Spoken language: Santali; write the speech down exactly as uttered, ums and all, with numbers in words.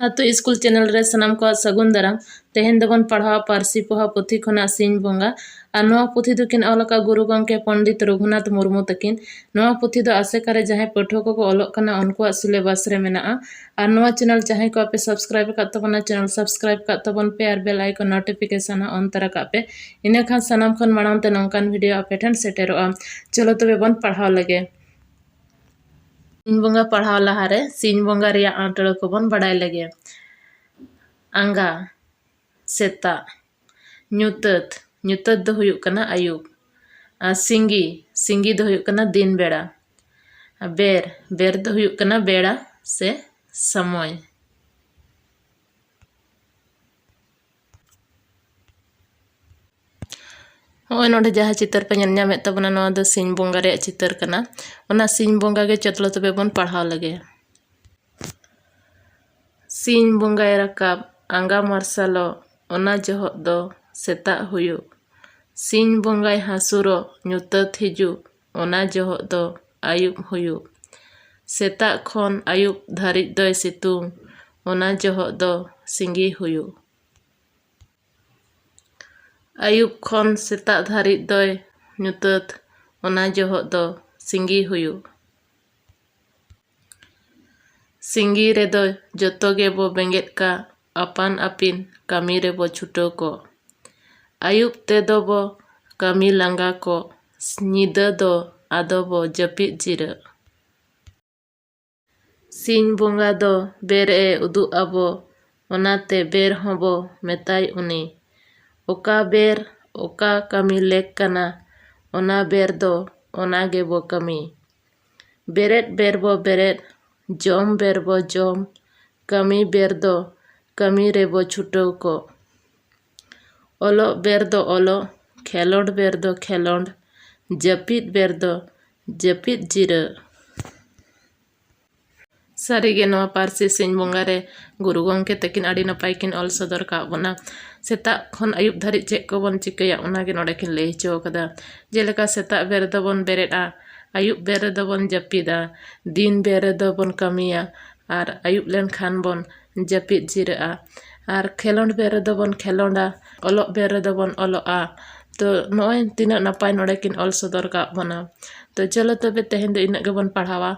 ᱟᱹᱛᱩ ᱤᱥᱠᱩᱞ ᱪᱮᱱᱮᱞ ᱨᱮ ᱥᱟᱱᱟᱢ ᱠᱚᱣᱟᱜ ᱥᱟᱹᱜᱩᱱ ᱫᱟᱨᱟᱢ᱾ ᱛᱮᱦᱮᱧ ᱫᱚᱵᱚᱱ ᱯᱟᱲᱦᱟᱣᱟ ᱯᱟᱹᱨᱥᱤ ᱯᱚᱦᱟ ᱯᱩᱛᱷᱤ ᱠᱷᱚᱱᱟᱜ ᱥᱤᱧ ᱵᱚᱸᱜᱟ᱾ ᱟᱨ ᱱᱚᱣᱟ ᱯᱩᱛᱷᱤ ᱫᱚᱠᱤᱱ ᱚᱞ ᱟᱠᱟᱫ ᱜᱩᱨᱩ ᱜᱚᱢᱠᱮ ᱯᱚᱱᱰᱤᱛ ᱨᱚᱜᱷᱩᱱᱟᱛᱷ ᱢᱩᱨᱢᱩ ᱛᱟᱹᱠᱤᱱ᱾ ᱱᱚᱣᱟ ᱯᱩᱛᱷᱤ ᱫᱚ ᱟᱥᱮᱠᱟ ᱨᱮ ᱡᱟᱦᱟᱸᱭ ᱯᱟᱹᱴᱷᱩᱣᱟᱹ ᱠᱚᱠᱚ ᱚᱞᱚᱜ ᱠᱟᱱᱟ, ᱩᱱᱠᱩᱣᱟᱜ syllabus ᱨᱮ ᱢᱮᱱᱟᱜᱼᱟ᱾ ᱟᱨ ᱱᱚᱣᱟ ᱪᱮᱱᱮᱞ ᱡᱟᱦᱟᱸᱭ ᱠᱚ ᱟᱯᱮ subscribe ᱟᱠᱟᱫ ᱛᱟᱵᱚᱱᱟ, channel subscribe ᱠᱟᱜ ᱛᱟᱵᱚᱱ ᱯᱮ ᱟᱨ bell icon notification ᱦᱚᱸ on ᱛᱟᱨᱟ ᱠᱟᱜ ᱯᱮ᱾ ᱤᱱᱟᱹᱠᱷᱟᱱ ᱥᱟᱱᱟᱢ ᱠᱷᱚᱱ ᱢᱟᱲᱟᱝ ᱛᱮ ᱱᱚᱝᱠᱟᱱ video ᱟᱯᱮ ᱴᱷᱮᱱ ᱥᱮᱴᱮᱨᱚᱜᱼᱟ᱾ ᱪᱚᱞᱚ ᱛᱚᱵᱮ ᱵᱚᱱ ᱯᱟᱲᱦᱟᱣ ᱞᱮᱜᱮ᱾ ᱥᱤᱧ ᱵᱚᱸᱜᱟ ᱯᱟᱲᱦᱟᱣ ᱞᱟᱦᱟᱨᱮ ᱥᱤᱧ ᱵᱚᱸᱜᱟ ᱨᱮᱭᱟᱜ ᱟᱹᱱᱴᱟᱹᱲᱟᱹ ᱠᱚᱵᱚᱱ ᱵᱟᱲᱟᱭ ᱞᱮᱜᱮ᱾ ᱟᱸᱜᱟ, ᱥᱮᱛᱟᱜ᱾ ᱧᱩᱛᱟᱹᱛ, ᱧᱩᱛᱟᱹᱛ ᱫᱚ ᱦᱩᱭᱩᱜ ᱠᱟᱱᱟ ᱟᱹᱭᱩᱵ᱾ ᱟᱨ ᱥᱤᱸᱜᱤ, ᱥᱤᱸᱜᱤ ᱫᱚ ᱦᱩᱭᱩᱜ ᱠᱟᱱᱟ ᱫᱤᱱ ᱵᱮᱲᱟ᱾ ᱟᱨ ᱵᱮᱨ, ᱵᱮᱨ ᱫᱚ ᱦᱩᱭᱩᱜ ᱠᱟᱱᱟ ᱵᱮᱲᱟ ᱥᱮ ᱥᱚᱢᱚᱭ᱾ ᱦᱚᱸᱜᱼᱚᱭ ᱱᱚᱰᱮ ᱡᱟᱦᱟᱸ ᱪᱤᱛᱟᱹᱨ ᱯᱮ ᱧᱮᱞ ᱧᱟᱢᱮᱫ ᱛᱟᱵᱚᱱᱟ, ᱱᱚᱣᱟ ᱫᱚ ᱥᱤᱧ ᱵᱚᱸᱜᱟ ᱨᱮᱭᱟᱜ ᱪᱤᱛᱟᱹᱨ ᱠᱟᱱᱟ᱾ ᱚᱱᱟ ᱥᱤᱧ ᱵᱚᱸᱜᱟ ᱜᱮ ᱪᱚᱞᱚ ᱛᱚᱵᱮ ᱵᱚᱱ ᱯᱟᱲᱦᱟᱣ ᱞᱮᱜᱮ᱾ ᱥᱤᱧ ᱵᱚᱸᱜᱟᱭ ᱨᱟᱠᱟᱵ, ᱟᱸᱜᱟ ᱢᱟᱨᱥᱟᱞᱚᱜ, ᱚᱱᱟ ᱡᱚᱦᱚᱜ ᱫᱚ ᱥᱮᱛᱟᱜ ᱦᱩᱭᱩᱜ᱾ ᱥᱤᱧ ᱵᱚᱸᱜᱟᱭ ᱦᱟᱹᱥᱩᱨᱚᱜ, ᱧᱩᱛᱟᱹᱛ ᱦᱤᱡᱩᱜ, ᱚᱱᱟ ᱡᱚᱦᱚᱜ ᱫᱚ ᱟᱹᱭᱩᱵ ᱦᱩᱭᱩᱜ᱾ ᱥᱮᱛᱟᱜ ᱠᱷᱚᱱ ᱟᱹᱭᱩᱵ ᱫᱷᱟᱹᱨᱤᱡ ᱫᱚᱭ ᱥᱤᱛᱩᱝ, ᱚᱱᱟ ᱡᱚᱦᱚᱜ ᱫᱚ ᱥᱤᱸᱜᱤ ᱦᱩᱭᱩᱜ᱾ ᱟᱹᱭᱩᱵ ᱠᱷᱚᱱ ᱥᱮᱛᱟᱜ ᱫᱷᱟᱹᱨᱤᱡ ᱫᱚᱭ ᱧᱩᱛᱟᱹᱛ, ᱚᱱᱟ ᱡᱚᱦᱚᱜ ᱫᱚ ᱥᱤᱸᱜᱤ ᱦᱩᱭᱩᱜ᱾ ᱥᱤᱸᱜᱤ ᱨᱮᱫᱚ ᱡᱚᱛᱚ ᱜᱮᱵᱚ ᱵᱮᱸᱜᱮᱫ ᱠᱟᱜ, ᱟᱯᱟᱱ ᱟᱹᱯᱤᱱ ᱠᱟᱹᱢᱤ ᱨᱮᱵᱚ ᱪᱷᱩᱴᱟᱹᱣ ᱠᱚᱜ᱾ ᱟᱹᱭᱩᱵ ᱛᱮᱫᱚ ᱵᱚ ᱠᱟᱹᱢᱤ ᱞᱟᱸᱜᱟ ᱠᱚᱜ, ᱧᱤᱫᱟᱹ ᱫᱚ ᱟᱫᱚ ᱵᱚ ᱡᱟᱹᱯᱤᱫ ᱡᱤᱨᱟᱹᱜ᱾ ᱥᱤᱧ ᱵᱚᱸᱜᱟ ᱫᱚ ᱵᱮᱨ ᱮ ᱩᱫᱩᱜ ᱟᱵᱚ, ᱚᱱᱟᱛᱮ ᱵᱮᱨ ᱦᱚᱸᱵᱚ ᱢᱮᱛᱟᱭ ᱩᱱᱤ᱾ ᱚᱠᱟ ᱵᱮᱨ ᱚᱠᱟ ᱠᱟᱹᱢᱤ ᱞᱮᱠ ᱠᱟᱱᱟ, ᱚᱱᱟ ᱵᱮᱨ ᱫᱚ ᱚᱱᱟ ᱜᱮᱵᱚ ᱠᱟᱹᱢᱤ᱾ ᱵᱮᱨᱮᱫ ᱵᱮᱨ ᱵᱚ ᱵᱮᱨᱮᱫ, ᱡᱚᱢ ᱵᱮᱨ ᱵᱚ ᱡᱚᱢ, ᱠᱟᱹᱢᱤ ᱵᱮᱨ ᱫᱚ ᱠᱟᱹᱢᱤ ᱨᱮᱵᱚ ᱪᱷᱩᱴᱟᱹᱣ ᱠᱚᱜ᱾ ᱚᱞᱚᱜ ᱵᱮᱨ ᱫᱚ ᱚᱞᱚᱜ, ᱠᱷᱮᱞᱳᱰ ᱵᱮᱨ ᱫᱚ ᱠᱷᱮᱞᱳᱰ, ᱡᱟᱹᱯᱤᱫ ᱵᱮᱨ ᱫᱚ ᱡᱟᱹᱯᱤᱫ ᱡᱤᱨᱟᱹᱜ᱾ ᱥᱟᱹᱨᱤᱜᱮ ᱱᱚᱣᱟ ᱯᱟᱹᱨᱥᱤ ᱥᱤᱧ ᱵᱚᱸᱜᱟ ᱨᱮ ᱜᱩᱨᱩ ᱜᱚᱢᱠᱮ ᱛᱟᱹᱠᱤᱱ ᱟᱹᱰᱤ ᱱᱟᱯᱟᱭ ᱠᱤᱱ ᱚᱞ ᱥᱚᱫᱚᱨ ᱠᱟᱜ ᱵᱚᱱᱟ᱾ ᱥᱮᱛᱟᱜ ᱠᱷᱚᱱ ᱟᱹᱭᱩᱵ ᱫᱷᱟᱹᱨᱤᱡ ᱪᱮᱫ ᱠᱚᱵᱚᱱ ᱪᱤᱠᱟᱹᱭᱟ, ᱚᱱᱟᱜᱮ ᱱᱚᱰᱮ ᱠᱤᱱ ᱞᱟᱹᱭ ᱦᱚᱪᱚ ᱠᱟᱫᱟ᱾ ᱡᱮᱞᱮᱠᱟ ᱥᱮᱛᱟᱜ ᱵᱮᱨ ᱨᱮᱫᱚ ᱵᱚᱱ ᱵᱮᱨᱮᱫᱼᱟ, ᱟᱹᱭᱩᱵ ᱵᱮᱨ ᱨᱮᱫᱚ ᱵᱚᱱ ᱡᱟᱹᱯᱤᱫᱟ, ᱫᱤᱱ ᱵᱮᱨ ᱨᱮᱫᱚ ᱵᱚᱱ ᱠᱟᱹᱢᱤᱭᱟ, ᱟᱨ ᱟᱹᱭᱩᱵ ᱞᱮᱱᱠᱷᱟᱱ ᱵᱚᱱ ᱡᱟᱹᱯᱤᱫ ᱡᱤᱨᱟᱹᱜᱼᱟ᱾ ᱟᱨ ᱠᱷᱮᱞᱳᱰ ᱵᱮᱨ ᱨᱮᱫᱚ ᱵᱚᱱ ᱠᱷᱮᱞᱳᱰᱟ, ᱚᱞᱚᱜ ᱵᱮᱨ ᱨᱮᱫᱚ ᱵᱚᱱ ᱚᱞᱚᱜᱼᱟ᱾ ᱛᱚ ᱱᱚᱜᱼᱚᱭ ᱛᱤᱱᱟᱹᱜ ᱱᱟᱯᱟᱭ ᱱᱚᱰᱮ ᱠᱤᱱ ᱚᱞ ᱥᱚᱫᱚᱨ ᱠᱟᱜ ᱵᱚᱱᱟ᱾ ᱛᱚ ᱪᱚᱞᱚ ᱛᱚᱵᱮ ᱛᱮᱦᱮᱧ ᱫᱚ ᱤᱱᱟᱹᱜ ᱜᱮᱵᱚᱱ ᱯᱟᱲᱦᱟᱣᱟ᱾